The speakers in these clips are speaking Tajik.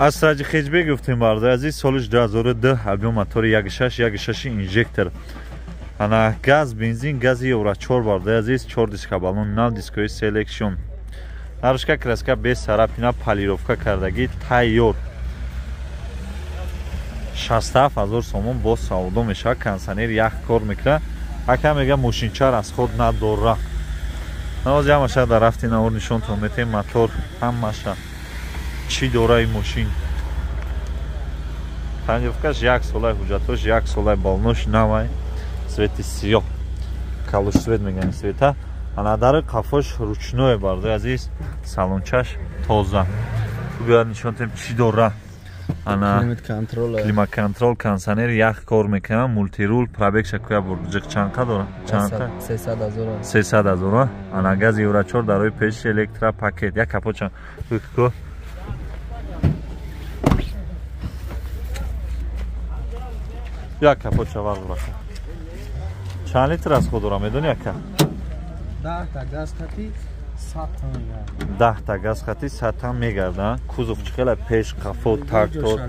Астра G хэтчбек гуфтем, бародари азиз, солиш 2002, объем мотори 1.6, 1.6 инжектор. Ана газ, бензин, гази Евро 4, бародари азиз, 4 диска баллон нав, дискои селекшн. Нарушка, краска без царапина, полировка кардагӣ, тайёр. 67 ҳазор сомон боз савдо мешавад, кондиционер ях кор мекунад. Ака мега, мошинча расход надора. Навози ҳамаша дар рафти навор нишонтон метем, мотор ҳамаша чӣ дора ин мошин. Тонировкаш як солай, ҳуҷҷатош як солай, балнош навай, цвети сиёҳ, калуш цвет мегани цвета. Ана дари қафош ручное, бародари азиз, салончаш тоза. Биёяд нишонтем чӣ дора. Ана климат-контрол, кондиционер ях кор мекунад, мультирул, пробегша куя бурҷиқ чанқа дора? Чанқа? 300 ҳазор. 300 ҳазор. Ана газ Евро 4, дарои пеш электропакет. Як капот чан. Ку як капот чавар бурака. Чанд литр расход дора, медони, ака? 10 та газ хати 100 та мегарда. 10 та газ хати 100 та мегарда. Кузов чӣ хела, пеш, қафо, тактор.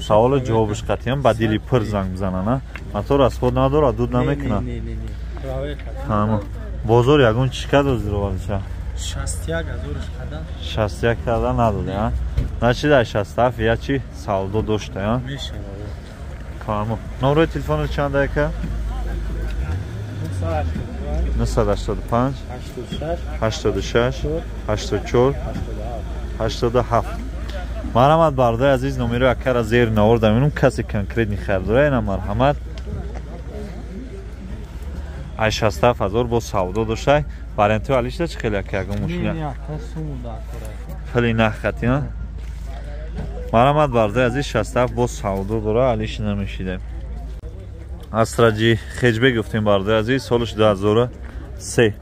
Саволу ҷавобиш қатиям ба дили пир занг бизанана. Мотор расход надора, дуд намекуна. Ҳама. Бозор ягон чӣ кадо зировалича? 61 ҳазорш када. 61 када надоде, а? Значит, дар 67 я чи савдо дошта, а? Мешава. Фаҳмо. Номерои телефоно чанд, ака? 985 86 84 87. Марҳамат, бародари азиз, номерои акара зери навор даминум, касе конкретный харидора ина марҳамат. Ай 67 ҳазор бо савдо доштай. Вариантҳои алишта чӣ хеле, ака, ягон мошина? Хеле нахати, а? Марҳамат, бародари азиз, 67 бо савдо дора, алиш намешида. Астра G хэтчбек гуфтем, бародари азиз, солиш 2003,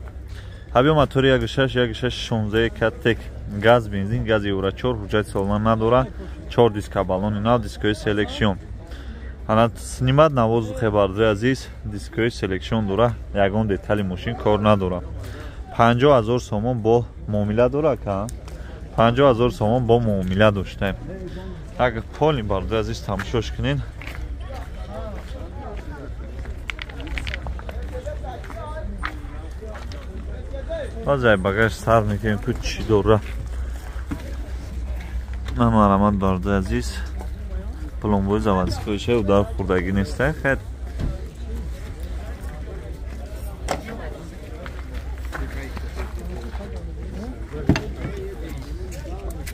объем мотори 1.6, 1.6 16 Каттек, газ, бензин, газ Евро 4, ҳуҷҷати солона надора, 4 диска баллони нав, дискои селекшн. Ана снимать на воздухе, бародари азиз, дискои селекшн дора, ягон детали мошин кор надора. 50 ҳазор сомон бо муомила дора, ка? 50 ҳазор сомон бо муомила доштаем. Агар полный, бародари азиз, тамошош кунед. Баъзай багаж сар мекунем, ку чӣ дора. Ман марҳамат, бародари азиз, пломбои заводскойша, удар хӯрдагӣ неста, хайр.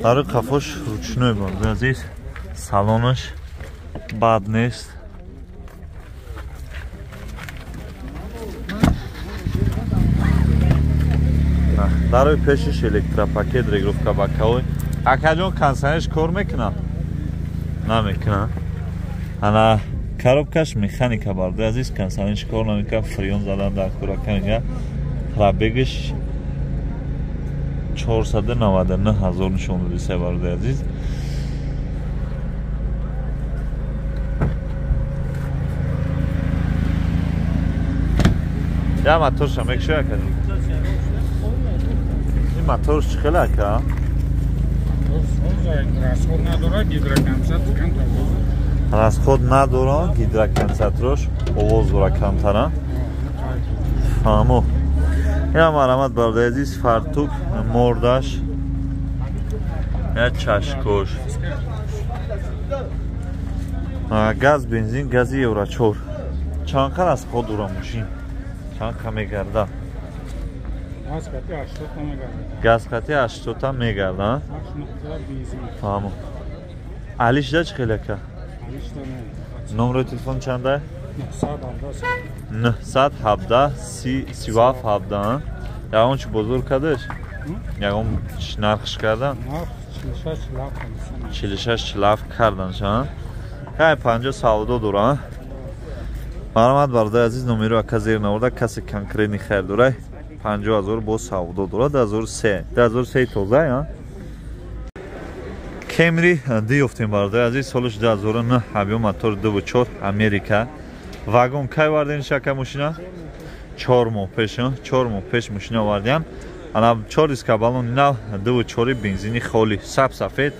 Дари қафош ручной, бародари азиз, салонаш бад нест. Дарои пешиш электропакет, регулировка боковой. Акаҷон, кондиционерш кор мекунад? Намекунад. Ана коробкаш механика, бародари азиз, кондиционерш кор намекунад, фреон задан дар курака мега. Пробегаш 499 ҳазор нишон додиса, бародари азиз. Я моторша мекшоя, акаҷон. Ин моторш чӣ хеле, ака? Расход надорад, гидрокомпенсатор камтар. Расход надорад, гидрокомпенсаторош овоз дора камтара. Фаҳмо. Ина марҳамат, бародари азиз, фартук мордаш, я чашкош. Газ, бензин, гази Евро 4. Чанд қад расход дора мошин? Чанд қа мегарда? Газ қати 80 та мегарда. Фаҳмо. Алишда чӣ хеле, ака? Номерои телефон чанда? 917 37 17. Ягон чи бозор кардаш? Ягон нархш кардан? 46 47 карданша. Кай 50 савдо дора. Марҳамат, бародари азиз, номеро ака зер наварда, касе конкретный харидорай, 50 ҳазор бо савдо дорад, 2003, 2003 тоза, а? Кемри ди ёфтем, бародари азиз, солиш 2009, объем мотор 2.4, Америка. Вагон. Кай варден шака мошина? 4 моҳ пеш, 4 моҳ пеш мошина вардиям. Ана 4 диска баллони нав, 2.4 бензини холи, саб сафед.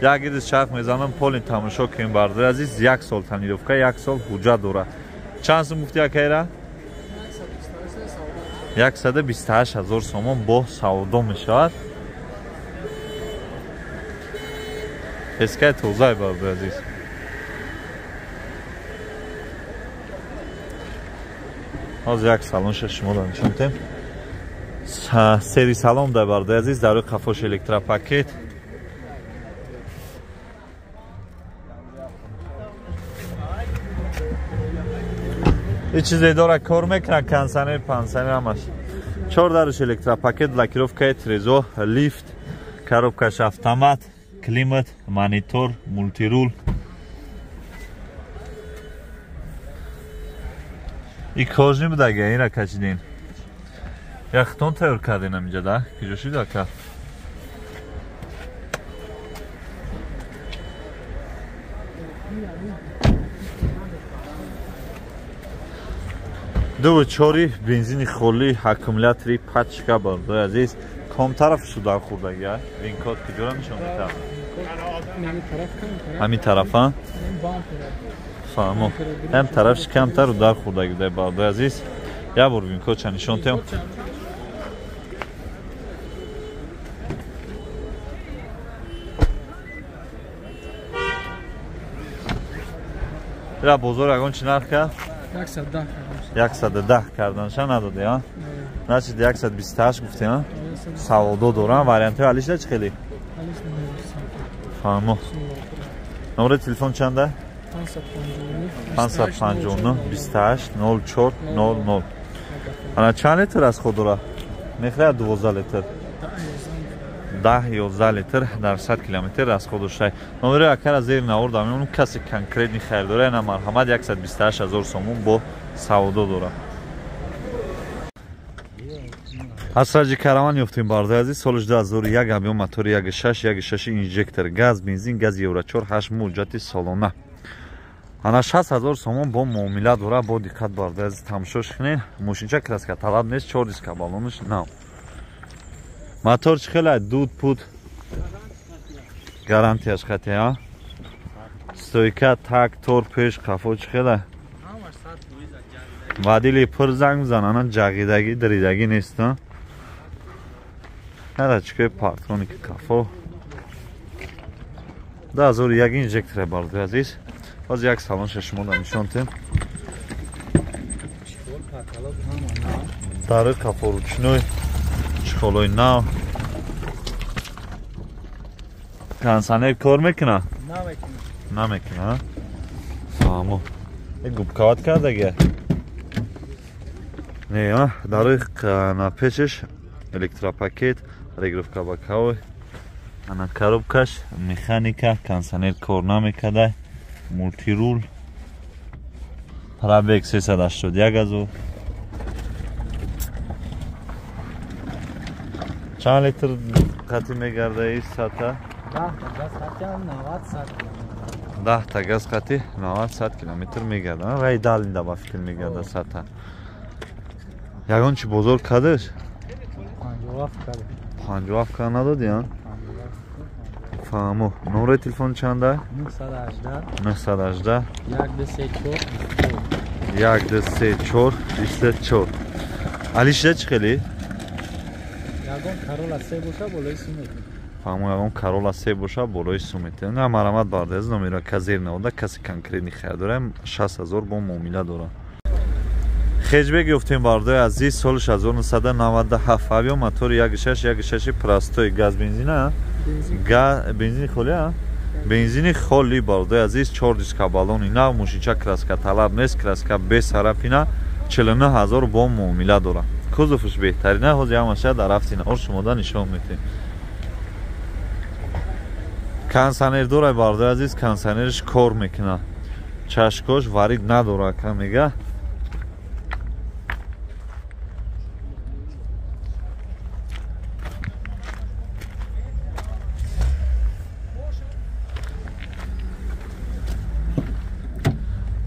Як гирдис чарх мезанам, полин тамошо кунем бардори азиз. Як сол тонировка, як сол ҳуҷҷат дорад. Чанд сум гуфти акайра? 128 ҳазор сомон бо савдо мешавад. Эскай тозай бардори азиз. Ҳозир як салонша шуморо нишон медиҳем. Сери салон дар бардори азиз, дар рӯи қафош электропакет. Ҳеҷ чизе дора кор мекунад, консанер, пансанер ҳамаш. Чор дарш электропакет, блокировкаи трезо, лифт, коробкаш автомат, климат, монитор, мултирул. И кожни будага, ира качидин. Яхтон тайёр кардин аминҷа да? Киҷо шуд ака? Ду чори бензини холи, аккумулятори пачка бардори азиз. Ком тараф шудан хурдаги, винкод киҷора нишон медиҳад? Ҳамин тарафа? Фаҳмо. Ҳам тарафш камтар удар хурдаги дай бардори азиз. Як бор винкодча нишон тем. Ира бозор ягон чи нарх кард? 110 карданша надоди, а? Значит 128 гуфти, а? Савдо дорам, вариантҳои алишда чӣ хеле? Фаҳмо. Номери телефон чанда? 559 28 04 00. Ана чанд литр аз худ дора? Мехӯрад 12 литр. 10-11 литр дар 100 километр аз худ дошта. Номери акара зер навор мемонам, касе конкретни хайр дора, на марҳамат 128 ҳазор сомон бо савдо дора. Асраҷи караван ёфтем бардори азиз, соли 2001, объем мотори 1.6, 1.6 инжектор, газ, бензин, газ Евро 4, 8 муҷҷати солона. Ана 60 ҳазор сомон бо муомила дора, бо диққат бардори азиз тамошош кунед. Мошинча краска талаб нест, 4 диска баллонаш нав. Мотор чӣ хеле дуд пуд гарантияш хати, а? Стойка, так, тор, пеш, қафо чӣ хеле? Вадили пур занг мизан, ана ҷағидагӣ, диридагӣ нест, а? Ҳарачкои партроники қафо. 2001 инжектор бардори азиз. Боз як салонша шуморо нишон тем. Дари қафо ручной, чехолои нав. Кондиционер кор мекунад? Намекунад. Фаҳмо. Губкават кардага? Не, а? Дари пешаш электропакет, регулировка боковой. Ана коробкаш, механика, кондиционер кор намекарда, мултирул. Пробег 381 ҳазор. Чанд литр қати мегарда ин сата? 10 та газ қати 90 километр мегарда. Рай далинда ба фикр мегарда сата. Ягон чи бозор кардаш? 57 кард. 57 кард надоди, а? Фаҳмо. Номери телефон чанда? 918 918 1234 1234 24. Алишда чӣ хеле? Ягон Карола 3 боша болои сум метавонад. Фаҳмо, ягон Карола 3 боша болои сум метавонад. На марҳамат бардори азиз, номеро ка зер навода, касе конкретни хайр дора, 60 ҳазор бо муомила дора. Хеҷбек ёфтем бардори азиз, соли 1997, авио мотори 1.6, 1.6 простой газ бензина, бензини холи, а? Бензини холи бардори азиз, 4 диска баллони нав, мошинча краска талаб нест, краска бесарафина, 49 ҳазор бо муомила дора. Кузовш беҳтарина, ҳозир ҳамаша дар рафти навор шумода нишон медиҳем. Кондиционер дора бардори азиз, кондиционерш кор мекунад. Чашкош варид надора, ака мега.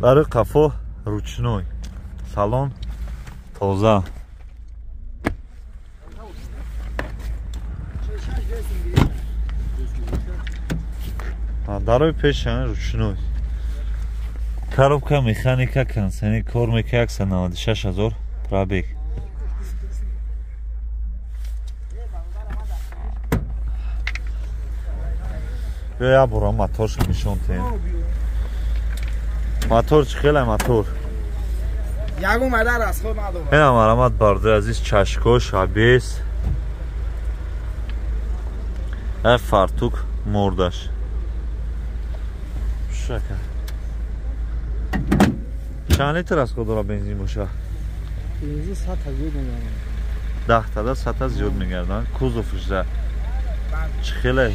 Дари қафо ручной, салон тоза. Дарои пеш ручной. Коробка механика консени кор мека 196 000 пробег. Бیا як бора моторш нишон тем. Мотор чӣ хеле мотор? Ягон мадар аз худ надорад. Ина марамат барои азиз чашкош абес. Фартук мордаш. Шака. Чанд литр аз худ дора бензин боша? Бензин 100 та зиёд мегардад. 10 та 100 та зиёд мегардад. Кузовш да чӣ хеле?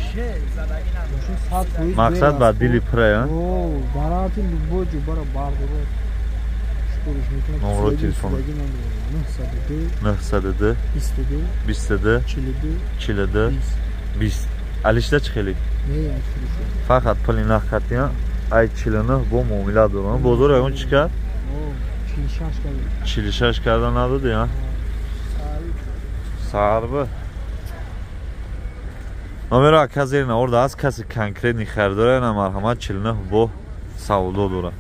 Мақсад ба дили пура, Гарантия любой ҷо бара бардорад. Номеро телефон 902 22 22 42 42 20. Алишда чӣ хеле? Не, фақат пули нақд хатия ай 49 бо муомила дорам. Бозор ягон чӣ кард? 46 кард. 46 карда надоди, а? Сарба. Номеро ака зери наворда аст, каси конкретни харидора на марҳамат 49 бо савдо дорад.